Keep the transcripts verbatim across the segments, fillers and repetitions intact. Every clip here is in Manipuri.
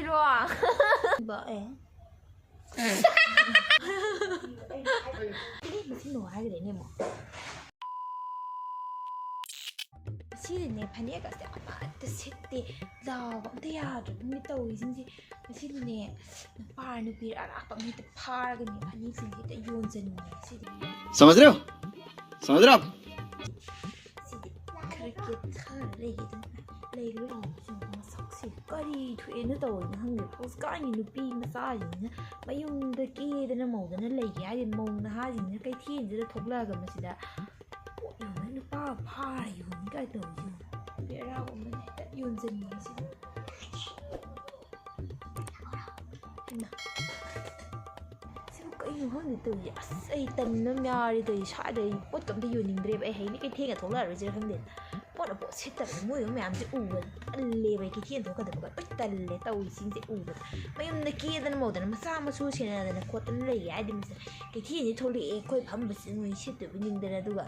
ꯔꯣ? ꯕ-, ꯑꯦ꯫ ꯑꯦ, ꯃꯁꯤ ꯅꯣ ꯍꯥꯏꯈ꯭ꯔꯦꯅꯦ ꯑꯃꯨꯛ꯫ ꯁꯤꯗꯤꯅꯦ, ꯐꯅꯦꯛꯀꯁꯦ ꯑꯃꯠꯇ ꯁꯤꯠꯇꯦ, ꯂꯥꯎꯕ ꯑꯝꯇ ꯌꯥꯗ꯭ꯔꯕꯅꯤ ꯇꯧꯔꯤꯁꯤꯡꯁꯦ꯫ ꯉꯁꯤꯗꯤꯅꯦ, ꯅꯨꯄꯥ ꯅꯨꯄꯤ ꯑꯔꯥꯛꯄ ꯑꯃ ꯍꯦꯛꯇ ꯐꯥꯔꯒꯅꯦ, ꯐꯅꯦꯛꯁꯤꯡꯁꯦ ꯍꯦꯛꯇ ꯌꯣꯟꯁꯤꯟꯅꯤꯡꯉꯦ ꯉꯁꯤꯗꯤ꯫ समझ रहे हो? समझ रहे हो आप? ꯁꯤꯗꯤ ꯈꯔ ꯀꯦꯊꯔ ꯂꯩꯒꯦꯗꯅ ꯂꯩꯔꯣꯏ꯫ ꯃꯁꯛꯁꯤ ꯀꯔꯤ ꯊꯣꯛꯑꯦꯅ ꯇꯧꯔꯤꯅꯣ ꯈꯪꯗꯦ꯫ ꯍꯧꯖꯤꯛꯀꯥꯟꯒꯤ ꯅꯨꯄꯤ ꯃꯆꯥꯁꯤꯡꯁꯤꯅ ꯃꯌꯨꯝꯗ ꯀꯦꯗꯅ ꯃꯧꯗꯅ ꯂꯩꯒꯦ ꯍꯥꯏꯗꯤ, ꯃꯧ ꯅꯍꯥꯁꯤꯡꯁꯤꯅ ꯀꯩꯊꯦꯜꯁꯤꯗ ꯊꯣꯛꯂꯛꯑꯒ ꯃꯁꯤꯗ ꯄꯣꯠ ꯌꯣꯟꯕ ꯅꯨꯄꯥ ꯐꯥꯔ ꯌꯣꯟꯅꯤ ꯀꯥꯏ ꯇꯧꯔꯤꯁꯤꯕꯣ꯫ ꯕꯦꯔꯥꯒꯨꯝꯕꯅꯦ, ꯍꯦꯛꯇ ꯌꯣꯟꯁꯤꯟꯅꯤꯡꯉꯦ ꯁꯤꯗꯤ꯫ ꯍꯩꯃꯥ꯫ ꯁꯤꯕꯨ ꯀꯩꯅꯣ ꯈꯪꯗꯦ ꯇꯧꯔꯤꯁꯦ꯫ ꯑꯁ, ꯑꯩ ꯇꯟꯕ ꯑꯃ ꯌꯥꯎꯔꯦ ꯇꯧꯔꯤꯁꯦ꯫ ꯁ꯭ꯋꯥꯏꯗ ꯑꯩ ꯄꯣꯠꯀ ꯑꯝꯇ ꯌꯣꯟꯅꯤꯡꯗ꯭ꯔꯦꯕ꯫ ꯑꯩ ꯍꯌꯦꯡꯗꯤ ꯀꯩꯊꯦꯜꯒ ꯊꯣꯛꯂꯛꯑꯔꯣꯏꯁꯤꯔ ꯈꯪꯗꯦ꯫ ꯄꯣꯠꯅ ꯄꯣꯠ ꯁꯤꯠꯇꯕꯁꯦ, ꯃꯣꯏ ꯃꯌꯥꯝꯁꯦ ꯎꯕꯗ ꯇꯜꯂꯦꯕ꯫ ꯑꯩ ꯀꯩꯊꯦꯜ ꯊꯣꯛꯀꯗꯕꯒ ꯂꯣꯏ ꯇꯜꯂꯦ ꯇꯧꯔꯤꯁꯤꯡꯁꯦ ꯎꯕꯗ꯫ ꯃꯌꯨꯝꯗ ꯀꯦꯗꯅ ꯃꯧꯗꯅ ꯃꯆꯥ ꯃꯁꯨ ꯁꯦꯟꯅꯗꯅ ꯈꯣꯠꯇꯅ ꯂꯩꯒꯦ ꯍꯥꯏꯗꯤ, ꯃꯁꯤ ꯀꯩꯊꯦꯜꯁꯦ ꯊꯣꯛꯂꯛꯑꯦ, ꯑꯩꯈꯣꯏ ꯐꯝꯕꯁꯤ ꯃꯣꯏ ꯁꯤꯠꯇꯣꯏꯕ ꯅꯤꯡꯗꯅ꯫ ꯑꯗꯨꯒ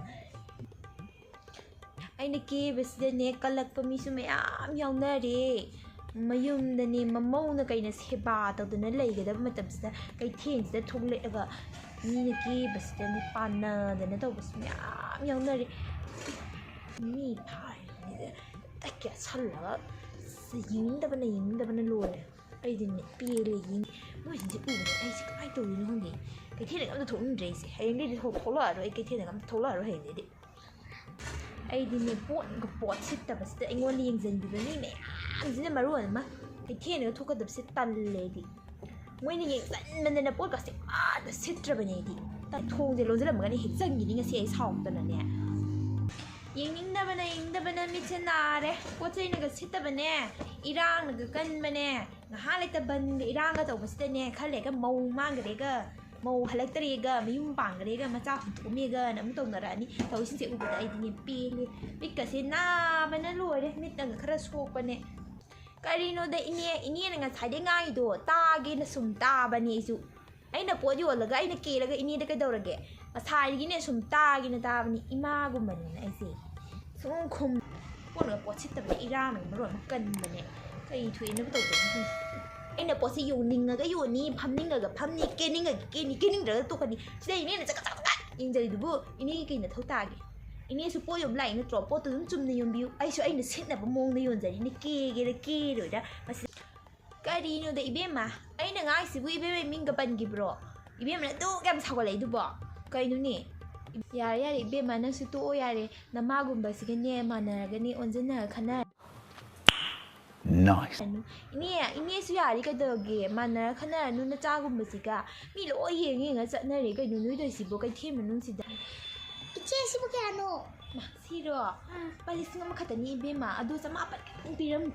ꯑꯩꯅ ꯀꯦꯕꯁꯤꯗꯅꯦ, ꯀꯜꯂꯛꯄ ꯃꯤꯁꯨ ꯃꯌꯥꯝ ꯌꯥꯎꯅꯔꯦ꯫ ꯃꯌꯨꯝꯗꯅꯦ, ꯃꯃꯧꯅ ꯀꯩꯅ ꯁꯦꯕꯥ ꯇꯧꯗꯅ ꯂꯩꯒꯗꯕ ꯃꯇꯝꯁꯤꯗ, ꯀꯩꯊꯦꯜꯁꯤꯗ ꯊꯣꯛꯂꯛꯑꯒ ꯃꯤꯅ ꯀꯦꯕꯁꯤꯗꯅꯦ, ꯄꯥꯟꯅꯗꯅ ꯇꯧꯕꯁꯨ ꯃꯌꯥꯝ ꯌꯥꯎꯅꯔꯦ꯫ ꯃꯤ ꯐꯥꯔꯤꯉꯩꯗ ꯍꯦꯛꯇ ꯀꯦꯁꯜꯂꯒ, ꯑꯁ, ꯌꯦꯡꯅꯤꯡꯗꯕꯅ, ꯌꯦꯡꯅꯤꯡꯗꯕꯅ ꯂꯣꯏꯔꯦ꯫ ꯑꯩꯗꯤꯅꯦ, ꯄꯦꯜꯂꯦ꯫ ꯌꯦꯡ-, ꯃꯣꯏꯁꯤꯡꯁꯦ ꯎꯕꯗ ꯑꯩꯁꯦ ꯀꯃꯥꯏꯅ ꯇꯧꯗꯣꯏꯅꯣ ꯈꯪꯗꯦ꯫ ꯀꯩꯊꯦꯜꯗꯒ ꯑꯝꯇ ꯊꯣꯛꯅꯤꯡꯗ꯭ꯔꯦ ꯑꯩꯁꯦ꯫ ꯍꯌꯦꯡꯗꯩꯗꯤ ꯊꯣꯛ-, ꯊꯣꯛꯂꯛꯑꯔꯣꯏ꯫ ꯑꯩ ꯀꯩꯊꯦꯜꯗꯒ ꯑꯝꯇ ꯊꯣꯛꯂꯛꯑꯔꯣꯏ ꯍꯌꯦꯡꯗꯩꯗꯤ꯫ ꯑꯩꯗꯤꯅꯦ, ꯄꯣꯠ, ꯄꯣꯠ ꯁꯤꯠꯇꯕꯁꯤꯗ ꯑꯩꯉꯣꯟꯗ ꯌꯦꯡꯁꯤꯟꯕꯤꯕ ꯃꯤ ꯃꯌꯥꯝꯁꯤꯅ ꯃꯔꯣꯟ ꯑꯃ꯫ ꯀꯩꯊꯦꯜꯗꯒ ꯊꯣꯛꯀꯗꯕꯁꯦ ꯇꯜꯂꯦ ꯑꯩꯗꯤ꯫ ꯃꯣꯏꯅ ꯌꯦꯡꯁꯤꯟꯃꯟꯗꯅ ꯄꯣꯠꯀꯁꯦ ꯑꯃꯠꯇ ꯁꯤꯠꯇ꯭ꯔꯕꯅꯦ ꯑꯩꯗꯤ꯫ ꯊꯣꯡꯁꯦ ꯂꯣꯟꯁꯤꯜꯂꯝꯃꯒꯅꯦ ꯍꯦꯛ ꯆꯪꯈꯤꯅꯤ ꯉꯁꯤ ꯑꯩ ꯁꯥꯎꯗꯅꯅꯦ꯫ ꯌꯦꯡꯅꯤꯡꯗꯕꯅ, ꯌꯦꯡꯅꯤꯡꯗꯕꯅ ꯃꯤꯠꯁꯦ ꯅꯥꯔꯦ꯫ ꯄꯣꯠ ꯆꯩꯅꯒ ꯁꯤꯠꯇꯕꯅꯦ, ꯏꯔꯥꯡꯅꯒ ꯀꯟꯕꯅꯦ꯫ ꯉꯥꯏꯍꯥꯛ ꯂꯩꯇ ꯕꯟꯒ ꯏꯔꯥꯡꯒ ꯇꯧꯕꯁꯤꯗꯅꯦ, ꯈꯔ ꯂꯩꯔꯒ ꯃꯧ ꯃꯥꯡꯈ꯭ꯔꯦꯒ, ꯃꯧ ꯍꯜꯂꯛꯇꯔꯦꯒ, ꯃꯌꯨꯝ ꯄꯥꯟꯈ꯭ꯔꯦꯒ, ꯃꯆꯥ ꯍꯨꯟꯇꯣꯛꯑꯝꯃꯦꯒꯅ ꯑꯃꯨꯛ ꯇꯧꯅꯔꯛꯑꯅꯤ꯫ ꯇꯧꯔꯤꯁꯤꯡꯁꯦ ꯎꯕꯗ ꯑꯩꯗꯤꯅꯦ ꯄꯦꯜꯂꯦ꯫ ꯃꯤꯠꯀꯁꯦ ꯅꯥꯕꯅ ꯂꯣꯏꯔꯦ꯫ ꯃꯤꯠꯅꯒ ꯈꯔ ꯁꯣꯛꯄꯅꯦ꯫ ꯀꯔꯤꯅꯣꯗ ꯏꯅꯦ, ꯏꯅꯦꯅ ꯉꯁꯥꯏꯗꯩ ꯉꯥꯡꯉꯤꯗꯣ ꯇꯥꯒꯦꯅ ꯁꯨꯝ ꯇꯥꯕꯅꯦ ꯑꯩꯁꯨ꯫ ꯑꯩꯅ ꯄꯣꯠ ꯌꯣꯜꯂꯒ, ꯑꯩꯅ ꯀꯦꯔꯒ ꯏꯅꯦꯗ ꯀꯩꯗꯧꯔꯒꯦ? ꯉꯁꯥꯏꯗꯒꯤꯅꯦ ꯁꯨꯝ ꯇꯥꯒꯦꯅ ꯇꯥꯕꯅꯤ, ꯏꯃꯥꯒꯨꯝꯕꯅꯤꯅ ꯑꯩꯁꯦ꯫ ꯁꯨꯝ ꯈꯨꯝ-, ꯄꯣꯠꯅ ꯄꯣꯠ ꯁꯤꯠꯇꯕꯅꯦ, ꯏꯔꯥꯡꯅ ꯃꯔꯣꯟ ꯑꯃ ꯀꯟꯕꯅꯦ꯫ ꯀꯩ ꯊꯣꯛꯑꯦꯅꯕꯨ ꯇꯧꯗꯣꯏꯅꯣ ꯈꯪꯗꯦ꯫ ꯑꯩꯅ ꯄꯣꯠꯁꯦ ꯌꯣꯟꯅꯤꯡꯉꯒ ꯌꯣꯟꯅꯤ, ꯐꯝꯅꯤꯡꯉꯒ ꯐꯝꯅꯤ, ꯀꯦꯅꯤꯡꯉꯒ ꯀꯦꯅꯤ, ꯀꯦꯅꯤꯡꯗ꯭ꯔꯒ ꯇꯣꯛꯀꯅꯤ꯫ ꯁꯤꯗ ꯏꯅꯦꯅ ꯆꯀꯠ ꯆꯀꯠ ꯆꯀꯠ ꯌꯦꯡꯖꯔꯤꯗꯨꯕꯨ ꯏꯅꯦꯒꯤ ꯀꯩ ꯅꯊꯧ ꯇꯥꯒꯦ? ꯏꯅꯦꯁꯨ ꯄꯣꯠ ꯌꯣꯟꯕ ꯂꯥꯛꯏ ꯅꯠꯇ꯭ꯔꯣ? ꯄꯣꯠꯇꯣ ꯑꯗꯨꯝ ꯆꯨꯝꯅ ꯌꯣꯟꯕꯤꯌꯨ꯫ ꯑꯩꯁꯨ ꯑꯩꯅ ꯁꯤꯠꯅꯕ ꯃꯑꯣꯡꯗ ꯌꯣꯟꯖꯔꯤꯅꯦ, ꯀꯦꯒꯦꯔꯥ ꯀꯦꯔꯣꯏꯔꯥ꯫ ꯃꯁꯤ ꯀꯔꯤꯅꯣꯗ ꯏꯕꯦꯝꯃ, ꯑꯩꯅ ꯉꯥꯡꯉꯤꯁꯤꯕꯨ ꯏꯕꯦꯝꯃ ꯃꯤꯡꯒ ꯄꯟꯈꯤꯕ꯭ꯔꯣ? ꯏꯕꯦꯝꯃꯅ ꯑꯗꯨꯛ ꯌꯥꯝ ꯁꯥꯎꯒꯠꯂꯛꯏꯗꯨꯕꯣ ꯀꯩꯅꯣꯅꯦ? ꯌꯥꯔꯦ ꯌꯥꯔꯦ ꯏꯕꯦꯝꯃ, ꯅꯪꯁꯨ ꯇꯣꯛꯑꯣ ꯌꯥꯔꯦ꯫ ꯅꯃꯥꯒꯨꯝꯕꯁꯤꯒꯅꯦ ꯃꯥꯟꯅꯔꯒꯅꯦ ꯑꯣꯟꯁꯤꯟꯅꯔ ꯈꯟꯅꯔ Nice. ꯏꯅꯦ, ꯏꯅꯦꯁꯨ ꯌꯥꯔꯤ ꯀꯩꯗꯧꯔꯒꯦ? ꯃꯥꯟꯅꯔ ꯈꯟꯅꯔꯅꯨ ꯅꯆꯥꯒꯨꯝꯕꯁꯤꯒ꯫ ꯃꯤ ꯂꯣꯏ ꯌꯦꯡ ꯌꯦꯡꯉ ꯆꯠꯅꯔꯦ꯫ ꯀꯩꯅꯣ ꯅꯣꯏ ꯇꯧꯏꯁꯤꯕꯣ ꯀꯩꯊꯦꯜ ꯃꯅꯨꯡꯁꯤꯗ? ꯏꯆꯦ, ꯁꯤꯕꯨ ꯀꯌꯥꯅꯣ? ꯃꯥ, ꯁꯤꯔꯣ? ꯑꯥ, ꯂꯨꯄꯥ ꯂꯤꯁꯤꯡ ꯑꯃ ꯈꯛꯇꯅꯤ ꯏꯕꯦꯝꯃ꯫ ꯑꯗꯣ ꯆꯃꯥꯄꯟ ꯈꯛꯇꯪ ꯄꯤꯔꯝꯃꯨ꯫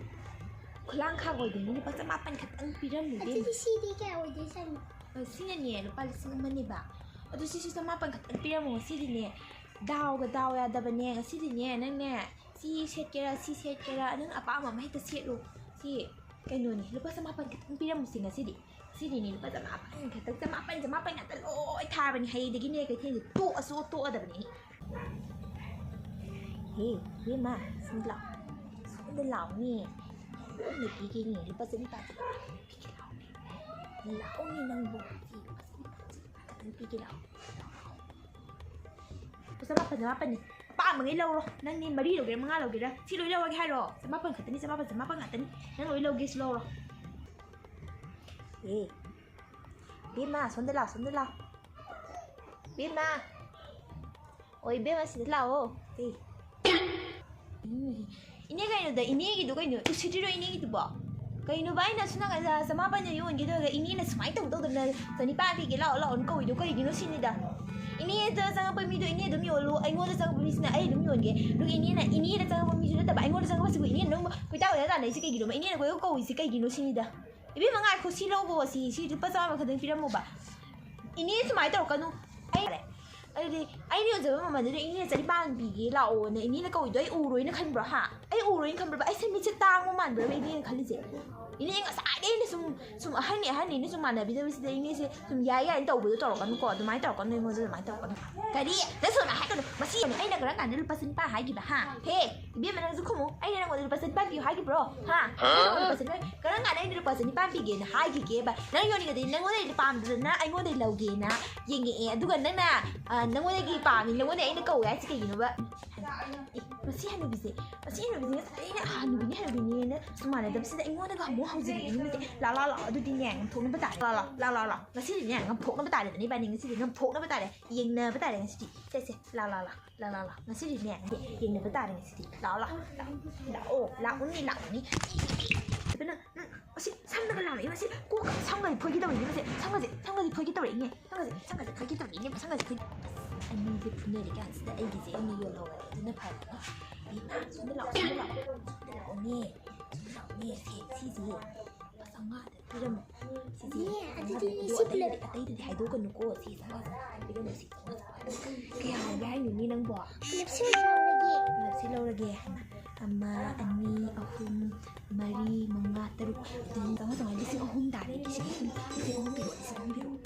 ꯈꯨꯂꯥꯡ ꯈꯥꯡ ꯑꯣꯏꯗꯣꯏꯅꯤ, ꯂꯨꯄꯥ ꯆꯃꯥꯄꯟ ꯈꯛꯇꯪ ꯄꯤꯔꯝꯃꯨ ꯏꯕꯦꯝꯃ꯫ ꯑꯗꯨꯗꯤ ꯁꯤꯗꯤ ꯀꯌꯥ ꯑꯣꯏꯗꯣꯏꯖꯥꯠꯅꯣ? ꯑ, ꯁꯤꯅꯅꯦ ꯂꯨꯄꯥ ꯂꯤꯁꯤꯡ ꯑꯃꯅꯦꯕ꯫ ꯑꯗꯣ ꯁꯤꯁꯨ ꯆꯃꯥꯄꯟ ꯈꯛꯇꯪ ꯄꯤꯔꯝꯃꯣ ꯉꯁꯤꯗꯤꯅꯦ꯫ ꯗꯥꯎꯒ ꯗꯥꯎ ꯌꯥꯗꯕꯅꯦ ꯉꯁꯤꯗꯤꯅꯦ꯫ ꯅꯪꯅꯦ ꯁꯤ ꯁꯦꯠꯀꯦꯔꯥ ꯁꯤ ꯁꯦꯠꯀꯦꯔꯥ ꯅꯪ ꯑꯄꯥꯝꯕ ꯑꯃ ꯍꯦꯛꯇ ꯁꯦꯠꯂꯨ꯫ ꯁꯤ ꯀꯩꯅꯣꯅꯤ, ꯂꯨꯄꯥ ꯆꯃꯥꯄꯟ ꯈꯛꯇꯪ ꯄꯤꯔꯝꯃꯨꯁꯤ ꯉꯁꯤꯗꯤ꯫ ꯉꯁꯤꯗꯤꯅꯦ ꯂꯨꯄꯥ ꯆꯃꯥꯄꯟ ꯈꯛꯇꯪ, ꯆꯃꯥꯄꯟ ꯆꯃꯥꯄꯟ ꯉꯥꯛꯇ ꯂꯣꯏ ꯊꯥꯕꯅꯤ꯫ ꯍꯌꯦꯡꯗꯒꯤꯅꯦ ꯀꯩꯊꯦꯜꯁꯦ ꯇꯣꯛꯑꯁꯨ ꯇꯣꯛꯑꯗꯕꯅꯤ꯫ ꯍꯦ ꯏꯕꯦꯝꯃ, ꯁꯣꯝꯗ ꯂꯥꯛꯑꯣ꯫ ꯁꯣꯝꯗ ꯂꯥꯛꯑꯣꯅꯦ꯫ ꯀꯣꯟꯅ ꯄꯤꯒꯦꯅꯦ, ꯂꯨꯄꯥ ꯆꯅꯤꯄꯥꯟ ꯈꯛꯇꯪ ꯄꯤꯒꯦ ꯂꯥꯛꯑꯣꯅꯦ꯫ ꯂꯥꯛꯑꯣꯅꯦ ꯅꯪꯕꯨ꯫ ꯁꯤ ꯂꯨꯄꯥ ꯆꯅꯤꯄꯥꯟ, ꯆꯅꯤꯄꯥꯟ ꯈꯛꯇꯪ ꯄꯤꯒꯦ ꯂꯥꯛꯑꯣ꯫ ꯂꯨꯄꯥ ꯆꯃꯥꯄꯟ, ꯆꯃꯥꯄꯟꯅꯤ꯫ ꯑꯄꯥꯝꯕꯉꯩ ꯂꯧꯔꯣ꯫ ꯅꯪꯅꯦ ꯃꯔꯤ ꯂꯧꯒꯦꯔꯥ ꯃꯉꯥ ꯂꯧꯒꯦꯔꯥ? ꯁꯤ ꯂꯣꯏ ꯂꯧꯔꯒꯦ ꯍꯥꯏꯔꯣ? ꯆꯃꯥꯄꯟ ꯈꯛꯇꯅꯤ, ꯆꯃꯥꯄꯟ, ꯆꯃꯥꯄꯟ ꯉꯥꯛꯇꯅꯤ꯫ ꯅꯪ ꯂꯣꯏ ꯂꯧꯒꯦꯁꯨ ꯂꯧꯔꯣ꯫ ꯑꯦ, ꯕꯦꯝꯃ, ꯁꯣꯝꯗ ꯂꯥꯛꯑꯣ, ꯁꯣꯝꯗ ꯂꯥꯛꯑꯣ꯫ ꯕꯦꯝꯃ꯫ ꯑꯣ, ꯏꯕꯦꯝꯃ, ꯁꯤꯗ ꯂꯥꯛꯑꯣ꯫ ꯑꯦ꯫ ꯏꯅꯦ, ꯀꯩꯅꯣꯗ, ꯏꯅꯦꯒꯤꯗꯣ ꯀꯩꯅꯣ? ꯎꯁꯤꯠꯇ꯭ꯔꯤꯔꯣ ꯏꯅꯦꯒꯤꯗꯨꯕꯣ? ꯀꯩꯅꯣꯕ, ꯑꯩꯅ ꯑꯁꯨꯝ ꯅꯥꯀꯟꯗ ꯆꯃꯥꯄꯟꯗ ꯌꯣꯟꯒꯦ ꯇꯧꯔꯒ ꯏꯅꯦꯅ ꯁꯨꯃꯥꯏꯅ ꯇꯧ ꯇꯧꯗꯅ ꯆꯅꯤꯄꯥꯟ ꯄꯤꯒꯦ ꯂꯥꯛꯑꯣ ꯂꯥꯛꯑꯣꯅ ꯀꯧꯏꯗꯣ ꯀꯩꯒꯤꯅꯣ ꯁꯤꯅꯤꯗ꯫ ꯏꯅꯦꯗ ꯆꯪꯉꯛꯄ ꯃꯤꯗꯣ ꯏꯅꯦ ꯑꯗꯨꯝ ꯌꯣꯜꯂꯨ, ꯑꯩꯉꯣꯟꯗ ꯆꯪꯉꯛꯄ ꯃꯤꯁꯤꯅ ꯑꯩ ꯑꯗꯨꯝ ꯌꯣꯟꯒꯦ꯫ ꯑꯗꯨꯒ ꯏꯅꯦꯅ, ꯏꯅꯦꯗ ꯆꯪꯉꯛꯄ ꯃꯤꯁꯨ ꯅꯠꯇꯕ ꯑꯩꯉꯣꯟꯗ ꯆꯪꯉꯛꯄꯁꯤꯕꯨ ꯏꯅꯦꯅ ꯅꯪꯕꯨ ꯀꯣꯏꯇꯥ ꯀꯣꯏꯇꯥ ꯇꯥꯟꯅꯩꯁꯦ ꯀꯩꯒꯤꯅꯣꯕ? ꯏꯅꯦꯅ ꯀꯣꯏ ꯀꯧꯏꯁꯦ ꯀꯩꯒꯤꯅꯣ ꯁꯤꯅꯤꯗ꯫ ꯏꯕꯦꯝꯃ, ꯉꯥꯏꯈꯣ, ꯁꯤ ꯂꯧꯒꯣ, ꯁꯤ, ꯁꯤ ꯂꯨꯄꯥ ꯆꯥꯝꯃ ꯈꯛꯇꯪ ꯄꯤꯔꯝꯃꯣꯕ꯫ ꯏꯅꯦ, ꯁꯨꯃꯥꯏꯅ ꯇꯧꯔꯛꯀꯅꯨ꯫ ꯑꯩ, ꯑꯗꯨꯗꯤ ꯑꯩꯅ ꯌꯣꯟꯖꯕ ꯃꯃꯜꯗꯨꯗ ꯏꯅꯦ ꯆꯅꯤꯄꯥꯟ ꯄꯤꯒꯦ ꯂꯥꯛꯑꯣꯅ ꯏꯅꯦꯅ ꯀꯧꯏꯗꯣ ꯑꯩ ꯎꯔꯣꯏꯅ ꯈꯟꯕ꯭ꯔꯣ, ꯍꯥ? ꯑꯩ ꯎꯔꯣꯏꯅ ꯈꯟꯕ꯭ꯔꯕ? ꯑꯩ ꯁꯦꯟꯃꯤꯠꯁꯦ ꯇꯥꯡꯕ ꯃꯥꯟꯕ꯭ꯔꯕ ꯏꯅꯦꯅ ꯈꯜꯂꯤꯁꯦ? ꯏꯅꯦ, ꯉꯁꯥꯏꯗꯩ ꯑꯩꯅ ꯁꯨꯝ, ꯁꯨꯝ ꯑꯍꯟꯅꯤ ꯑꯍꯟꯅꯤꯅ ꯁꯨꯝ ꯃꯥꯟꯅꯕꯤꯗꯕꯁꯤꯗ ꯏꯅꯦꯁꯦ ꯁꯨꯝ ꯌꯥꯏ ꯌꯥꯏꯅ ꯇꯧꯕꯗꯣ ꯇꯧꯔꯛꯀꯅꯨꯀꯣ, ꯑꯗꯨꯃꯥꯏꯅ ꯇꯧꯔꯛꯀꯅꯨ, ꯑꯩꯉꯣꯟꯗ ꯑꯗꯨꯃꯥꯏꯅ ꯇꯧꯔꯛꯀꯅꯨ꯫ ꯀꯔꯤ? ꯅꯪ ꯁꯨꯃꯥꯏꯅ ꯍꯥꯏꯔꯛꯀꯅꯨ꯫ ꯃꯁꯤ ꯑꯩꯅ ꯀꯔꯝ ꯀꯥꯟꯗ ꯂꯨꯄꯥ ꯆꯅꯤꯄꯥꯟ ꯍꯥꯏꯈꯤꯕ? ꯍꯥ? ꯍꯦ, ꯏꯕꯦꯝꯃ, ꯅꯪꯁꯨ ꯈꯨꯝꯃꯨ꯫ ꯑꯩꯅ ꯅꯪꯉꯣꯟꯗ ꯂꯨꯄꯥ ꯆꯅꯤꯄꯥꯟ ꯄꯤꯌꯨ ꯍꯥꯏꯈꯤꯕ꯭ꯔꯣ? ꯍꯥ? ꯑꯩꯅ ꯅꯪꯉꯣꯟꯗ ꯂꯨꯄꯥ ꯆꯅꯤꯄꯥꯟ, ꯀꯔꯝ ꯀꯥꯟꯗ ꯑꯩꯅ ꯂꯨꯄꯥ ꯆꯅꯤꯄꯥꯟ ꯄꯤꯒꯦꯅ ꯍꯥꯏꯈꯤꯒꯦꯕ? ꯅꯪ ꯌꯣꯟꯅꯤꯡꯉꯗꯤ ꯅꯪꯉꯣꯟꯗ ꯄꯥꯝꯗꯗꯅ ꯑꯩꯉꯣꯟꯗ ꯂꯧꯒꯦꯅ ꯌꯦꯡꯉꯛꯑꯦ, ꯑꯗꯨꯒ ꯅꯪꯅ, ꯑ, ꯅꯪꯉꯣꯟꯗꯒꯤ ꯄꯥꯝꯃꯤ, ꯅꯪꯉꯣꯟꯗ ꯑꯩꯅ ꯀꯧꯋꯦ ꯍꯥꯏꯁꯤ ꯀꯩꯒꯤꯅꯣꯕ? ꯑꯦ, ꯃꯁꯤ ꯍꯅꯨꯕꯤꯁꯦ, ꯃꯁꯤ ꯍꯅꯨꯕꯤꯁꯦ ꯉꯁꯥꯏ ꯑꯩꯅ ꯍꯅꯨꯕꯤꯅꯤ ꯍꯅꯨꯕꯤꯅꯤꯅ ꯁꯨꯝ ꯃꯥꯟꯅꯗꯕꯁꯤꯗ ꯑꯩꯉꯣꯟꯗꯒ ꯑꯃꯨꯛ ꯍꯧꯖꯤꯜꯂꯛꯏꯅꯦ꯫ ꯂꯥ, ꯂꯥ, ꯂꯥ, ꯑꯗꯨꯗꯤꯅꯦ, ꯉꯝꯊꯣꯛꯅꯕ ꯇꯥꯔꯦ꯫ ꯂꯥ, ꯂꯥ, ꯂꯥ, ꯂꯥ, ꯂꯥ꯫ ꯉꯁꯤꯗꯤꯅꯦ, ꯉꯝꯊꯣꯛꯅꯕ ꯇꯥꯔꯦꯗꯅ ꯏꯕꯥꯅꯤ, ꯉꯁꯤꯗꯤ ꯉꯝꯊꯣꯛꯅꯕ ꯇꯥꯔꯦ, ꯌꯦꯡꯅꯕ ꯇꯥꯔꯦ ꯉꯁꯤꯗꯤ꯫ ꯁꯦ, ꯁꯦ, ꯂꯥ, ꯂꯥ, ꯂꯥ, ꯂꯥ, ꯂꯥ, ꯂꯥ꯫ ꯉꯁꯤꯗꯤꯅꯦ, ꯌꯦꯡꯅꯕ ꯇꯥꯔꯦ ꯉꯁꯤꯗꯤ꯫ ꯂꯥ, ꯂꯥ, ꯂꯥ, ꯂꯥꯛꯑꯣ, ꯂꯥꯛꯑꯣꯅꯦ, ꯂꯥꯛꯑꯣꯅꯦ꯫ ꯏꯕꯦꯝꯃ, ꯅꯪ, ꯑꯁꯤ ꯁꯝꯅꯒ ꯂꯥꯝꯃꯛꯏ, ꯃꯁꯤ ꯀꯣꯛꯀ ꯁꯝꯒꯁꯦ ꯐꯣꯏꯒꯦ ꯇꯧꯔꯤꯅꯦ, ꯃꯁꯤ ꯁꯝꯒꯁꯦ, ꯁꯝꯒꯁꯦ ꯐꯣꯏꯒꯦ ꯇꯧꯔꯛꯏꯅꯦ꯫ ꯁꯝꯒꯁꯦ, ꯁꯝꯒꯁꯦ ꯐꯣꯏꯒꯦ ꯇꯧꯔꯛꯏꯅꯦ, ꯁꯝꯒꯁꯦ ꯐꯣꯏ-, ꯑꯁ, ꯑꯅꯤꯁꯦ ꯐꯨꯅꯔꯤꯀꯥꯟꯁꯤꯗ ꯑꯩꯒꯤꯁꯦ ꯑꯩꯅ ꯌꯣꯜꯍꯧꯔꯒꯦ, ꯑꯗꯨꯅ ꯐꯔꯦ꯫ ꯏꯃꯥ, ꯁꯣꯝꯗ ꯂꯥꯛꯑꯣ, ꯁꯣꯝꯗ ꯂꯥꯛꯑꯣ, ꯁꯣꯝꯗ ꯂꯥꯛꯑꯣꯅꯦ, ꯁꯣꯝꯗ ꯂꯥꯛꯑꯣꯅꯦ, ꯁꯦ, ꯁꯤꯁꯦ ꯂꯨꯄꯥ ꯆꯥꯝꯃꯉꯥꯗ ꯄꯤꯔꯝꯃꯣ꯫ ꯁꯤꯁꯦ ꯅꯦ, ꯑꯗꯨꯗꯤ ꯆꯥꯝꯃꯉꯥꯗ ꯁꯤ ꯄꯤꯔꯣ, ꯑꯇꯩꯗꯗꯤ, ꯄꯨꯂꯞ ꯑꯇꯩꯗꯗꯤ ꯍꯥꯏꯗꯣꯛꯀꯅꯨꯀꯣ, ꯁꯤ ꯆꯥꯝꯃꯉꯥꯗ ꯄꯤꯔꯝꯃꯣ, ꯁꯤ ꯆꯥꯝꯃꯉꯥꯗ꯫ ꯀꯌꯥ ꯍꯥꯏꯒꯦ ꯍꯥꯏꯅꯣꯅꯦ ꯅꯪꯕꯣ? ꯄꯨꯂꯞꯁꯦ ꯑꯣꯏꯅ ꯂꯧꯔꯒꯦ꯫ ꯄꯨꯂꯞꯁꯦ ꯂꯧꯔꯒꯦ ꯍꯥꯏꯅ꯫ ꯑꯃ, ꯑꯅꯤ, ꯑꯍꯨꯝ, ꯃꯔꯤ, ꯃꯉꯥ, ꯇꯔꯨꯛ, ꯑꯗꯨꯝ ꯆꯥꯝꯃꯉꯥ, ꯆꯥꯝꯃꯉꯥ, ꯂꯤꯁꯤꯡ ꯑꯍꯨꯝ ꯇꯥꯔꯦ꯫ ꯂꯤꯁꯤꯡ ꯑꯍꯨꯝ, ꯂꯤꯁꯤꯡ ꯑꯍꯨꯝ ꯄꯤꯔꯛꯑꯣ, ꯂꯤꯁꯤꯡ ꯑꯍꯨꯝ ꯄꯤꯔꯛꯑꯣ꯫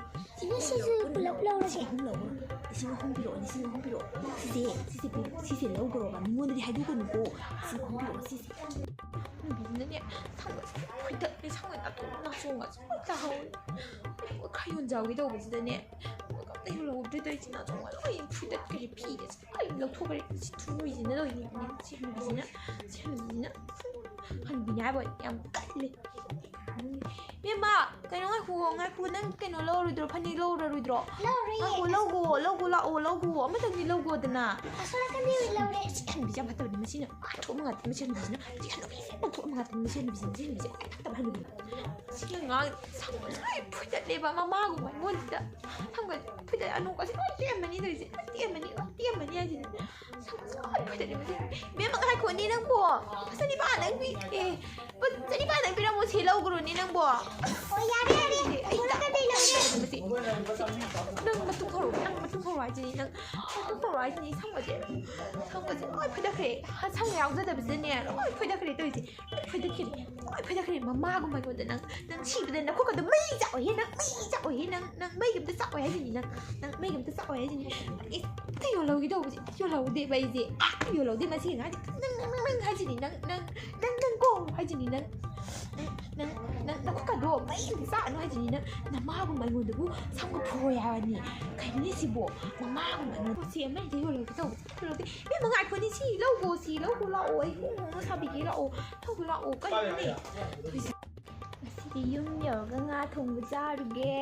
ꯏꯅꯦ, ꯁꯤꯁꯨ ꯄꯨꯂꯞ ꯂꯧꯔꯒꯦ꯫ ꯂꯤꯁꯤꯡ ꯑꯍꯨꯝ ꯂꯧꯔꯣ꯫ ꯂꯤꯁꯤꯡ ꯑꯍꯨꯝ ꯄꯤꯔꯛꯑꯣ, ꯂꯤꯁꯤꯡ ꯑꯍꯨꯝ ꯄꯤꯔꯛꯑꯣ꯫ ꯁꯤꯁꯦ, ꯁꯤꯁꯦ ꯄꯤꯔꯛꯑꯣ, ꯁꯤꯁꯦ ꯂꯧꯈ꯭ꯔꯣꯕ꯫ ꯃꯤꯉꯣꯟꯗꯗꯤ ꯍꯥꯏꯗꯣꯛꯀꯅꯨꯀꯣ꯫ ꯂꯤꯁꯤꯡ ꯑꯍꯨꯝ ꯄꯤꯔꯛꯑꯣ, ꯁꯤꯁꯦ꯫ ꯅꯨꯄꯤꯁꯤꯅꯅꯦ, ꯁꯝꯒꯁꯦ ꯐꯣꯏꯗꯠꯂꯦ, ꯁꯝꯒ ꯅꯥꯇꯣꯟ ꯅꯥꯆꯣꯡꯒꯁꯦ ꯂꯣꯏ ꯇꯥꯍꯧꯔꯦ꯫ ꯑꯩ ꯄꯣꯠ ꯈꯔ ꯌꯣꯟꯖꯍꯧꯒꯦ ꯇꯧꯕꯁꯤꯗꯅꯦ, ꯄꯣꯠ ꯑꯝꯇ ꯌꯣꯜꯍꯧꯗ꯭ꯔꯦ ꯇꯧꯔꯤꯁꯦ, ꯅꯥꯆꯣꯡꯒ ꯂꯣꯏ ꯐꯣꯏꯗꯠꯈ꯭ꯔꯦ, ꯐꯤꯒꯁꯦ ꯂꯣꯏ ꯂꯧꯊꯣꯛꯈ꯭ꯔꯦ꯫ ꯁꯤ ꯊꯨꯅꯨꯏꯁꯤꯅ ꯇꯧꯔꯤꯅꯦ, ꯁꯤ ꯍꯅꯨꯕꯤꯁꯤꯅ, ꯁꯤ ꯍꯅꯨꯕꯤꯁꯤꯅ꯫ ꯍꯅꯨꯕꯤꯅꯦ ꯍꯥꯏꯕ ꯌꯥꯝ ꯀꯜꯂꯦ꯫ ꯏꯕꯦꯝꯃ, ꯀꯩꯅꯣ, ꯉꯥꯏꯈꯣ, ꯉꯥꯏꯈꯣ, ꯅꯪ ꯀꯩꯅꯣ ꯂꯧꯔꯣꯏꯗ꯭ꯔꯣ? ꯐꯅꯦꯛ ꯂꯧꯔꯔꯣꯏꯗ꯭ꯔꯣ? ꯂꯧꯔꯣꯏꯌꯦ꯫ ꯉꯥꯏꯈꯣ, ꯂꯧꯒꯣ, ꯂꯧꯒꯣ, ꯂꯥꯛꯑꯣ, ꯂꯧꯒꯣ, ꯑꯃꯇꯪꯗꯤ ꯂꯧꯒꯣꯗꯅ꯫ ꯑꯁꯣꯝ ꯅꯥꯀꯟꯗꯩ ꯑꯣꯏꯅ ꯂꯧꯔꯦ꯫ ꯁꯤ ꯍꯅꯨꯕꯤꯁꯦ ꯌꯥꯝ ꯐꯠꯇꯕꯅꯤ, ꯃꯁꯤꯅ ꯂꯧꯊꯣꯛꯑꯝꯕ ꯉꯥꯛꯇꯅꯤ, ꯃꯁꯤ ꯍꯅꯨꯕꯤꯁꯤꯅ꯫ ꯁꯤ ꯍꯅꯨꯕꯤꯁꯦ ꯂꯧꯊꯣꯛꯑꯝꯕ ꯉꯥꯛꯇꯅꯤ, ꯃꯁꯤ ꯍꯅꯨꯕꯤꯁꯤꯅ, ꯃꯁꯤ ꯍꯅꯨꯕꯤꯁꯦ ꯌꯥꯝ ꯐꯠꯇꯕ ꯍꯅꯨꯕꯤꯅꯤ꯫ ꯁꯤ ꯑꯉꯥꯡ ꯁꯝꯒꯁꯦ ꯂꯣꯏ ꯐꯣꯏꯗꯠꯂꯦꯕ, ꯃꯃꯥꯒꯨꯝꯕ ꯑꯩꯉꯣꯟꯁꯤꯗ ꯁꯝꯒꯁꯦ ꯐꯣꯏꯗꯠꯂꯦ, ꯑꯅꯣꯛꯀꯁꯦ ꯂꯣꯏ ꯇꯦꯛꯑꯝꯃꯅꯤ ꯇꯧꯔꯤꯁꯦ, ꯂꯣꯏ ꯇꯦꯛꯑꯝꯃꯅꯤ, ꯂꯣꯏ ꯇꯦꯛꯑꯝꯃꯅꯤ ꯍꯥꯏꯁꯤꯅꯤ꯫ ꯁꯝꯒꯁꯦ ꯂꯣꯏ ꯐꯣꯏꯗꯠꯂꯦ, ꯃꯁꯤ꯫ ꯏꯕꯦꯝꯃ, ꯉꯥꯏꯈꯣꯅꯦ ꯅꯪꯕꯣ, ꯆꯅꯤꯄꯥꯟꯗꯪ ꯄꯤ-, ꯑꯦ, ꯆꯅꯤꯄꯥꯟꯗꯪ ꯄꯤꯔꯝꯃꯣ, ꯁꯤ ꯂꯧꯈ꯭ꯔꯣꯅꯦ ꯅꯪꯕꯣ꯫ ꯑꯣ, ꯌꯥꯔꯦ, ꯌꯥꯔꯦ꯫ ꯑꯩ ꯑꯁꯣꯝ ꯅꯥꯀꯟꯗꯩ ꯂꯧꯔꯦ꯫ ꯃꯁꯤ, ꯃꯁꯤ, ꯅꯪ ꯃꯇꯨꯡ ꯊꯧꯔꯛꯑꯣ, ꯅꯪ ꯃꯇꯨꯡ ꯊꯧꯔꯛꯑꯣ ꯍꯥꯏꯁꯤꯅꯤ, ꯅꯪ ꯃꯇꯨꯡ ꯊꯧꯔꯛꯑꯣ ꯍꯥꯏꯁꯤꯅꯤ, ꯁꯝꯒꯁꯦ, ꯁꯝꯒꯁꯦ ꯂꯣꯏ ꯐꯣꯏꯗꯠꯈ꯭ꯔꯦ꯫ ꯁꯝꯒ ꯌꯥꯎꯖꯗꯕꯁꯤꯗꯅꯦ, ꯂꯣꯏ ꯐꯣꯏꯗꯠꯈ꯭ꯔꯦ ꯇꯧꯔꯤꯁꯦ, ꯂꯣꯏ ꯐꯣꯏꯗꯠꯈ꯭ꯔꯦ, ꯂꯣꯏ ꯐꯣꯏꯗꯠꯈ꯭ꯔꯦ꯫ ꯃꯃꯥꯒꯨꯝꯕ ꯑꯩꯉꯣꯟꯗ ꯅꯪ, ꯅꯪ ꯁꯤꯕꯗ ꯅꯈꯨꯠꯀꯗꯣ ꯃꯩ ꯆꯥꯛꯑꯣꯏꯍꯦ, ꯅꯪ ꯃꯩ ꯆꯥꯛꯑꯣꯏꯍꯦ, ꯅꯪ, ꯅꯪ ꯃꯩꯒ ꯑꯝꯇ ꯆꯥꯛꯑꯣꯏ ꯍꯥꯏꯁꯤꯅꯤ, ꯅꯪ, ꯅꯪ ꯃꯩꯒ ꯑꯝꯇ ꯆꯥꯛꯑꯣꯏ ꯍꯥꯏꯁꯤꯅꯤ꯫ ꯍꯦꯛꯇ ꯌꯣꯜꯍꯧꯒꯦ ꯇꯧꯕꯁꯦ, ꯌꯣꯜꯍꯧꯗꯦꯕ ꯑꯩꯁꯦ, ꯑꯥ, ꯌꯣꯜꯍꯧꯗꯦ꯫ ꯃꯁꯤ ꯉꯥꯏꯗꯤ ꯅꯪ, ꯅꯪ, ꯅꯪ, ꯅꯪ ꯍꯥꯏꯁꯤꯅꯤ, ꯅꯪ, ꯅꯪ, ꯅꯪ, ꯅꯪ ꯀꯣ ꯍꯥꯏꯁꯤꯅꯤ, ꯅꯪ, ꯅꯪ, ꯅꯪ, ꯅꯪ ꯅꯈꯨꯠꯀꯗꯣ ꯃꯩ ꯑꯝꯇ ꯆꯥꯛꯑꯅꯨ ꯍꯥꯏꯁꯤꯅꯤ, ꯅꯪ ꯅꯃꯥꯒꯨꯝꯕ ꯑꯩꯉꯣꯟꯗꯕꯨ ꯁꯝꯒ ꯐꯣꯏ ꯍꯥꯏꯕꯅꯤ꯫ ꯀꯩꯅꯣꯅꯦ ꯁꯤꯕꯣ? ꯃꯃꯥꯒꯨꯝꯕ ꯑꯩꯉꯣꯟꯗ ꯄꯣꯠꯁꯦ ꯑꯃ ꯍꯦꯛꯇ ꯌꯣꯜꯍꯧꯒꯦ ꯇꯧꯕꯁꯦ, ꯌꯣꯜꯍꯧꯗꯦ꯫ ꯏꯕꯦꯝꯃ, ꯉꯥꯏꯈꯣꯅꯦ, ꯁꯤ ꯂꯧꯒꯣ, ꯁꯤ ꯂꯧꯒꯣ ꯂꯥꯛꯑꯣ, ꯑꯩ ꯍꯣꯡ ꯍꯣꯡꯅ ꯁꯥꯕꯤꯒꯦ ꯂꯥꯛꯑꯣ, ꯂꯧꯒꯣ ꯂꯥꯛꯑꯣ, ꯀꯩꯅꯣꯅꯦ? ꯉꯁꯤꯗꯤ ꯌꯨꯝ ꯌꯧꯔꯒ ꯉꯥ ꯊꯣꯡꯕ ꯆꯥꯔꯨꯒꯦ꯫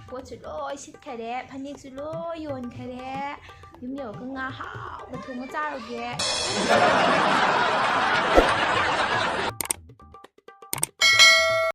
ꯄꯣꯠꯁꯨ ꯂꯣꯏ ꯁꯤꯠꯈꯔꯦ, ꯐꯅꯦꯛꯁꯨ ꯂꯣꯏ ꯌꯣꯟꯈꯔꯦ꯫ ꯌꯨꯝ ꯌꯧꯔꯒ ꯉꯥ ꯍꯥꯎꯕ ꯊꯣꯡꯉ ꯆꯥꯔꯨꯒꯦ꯫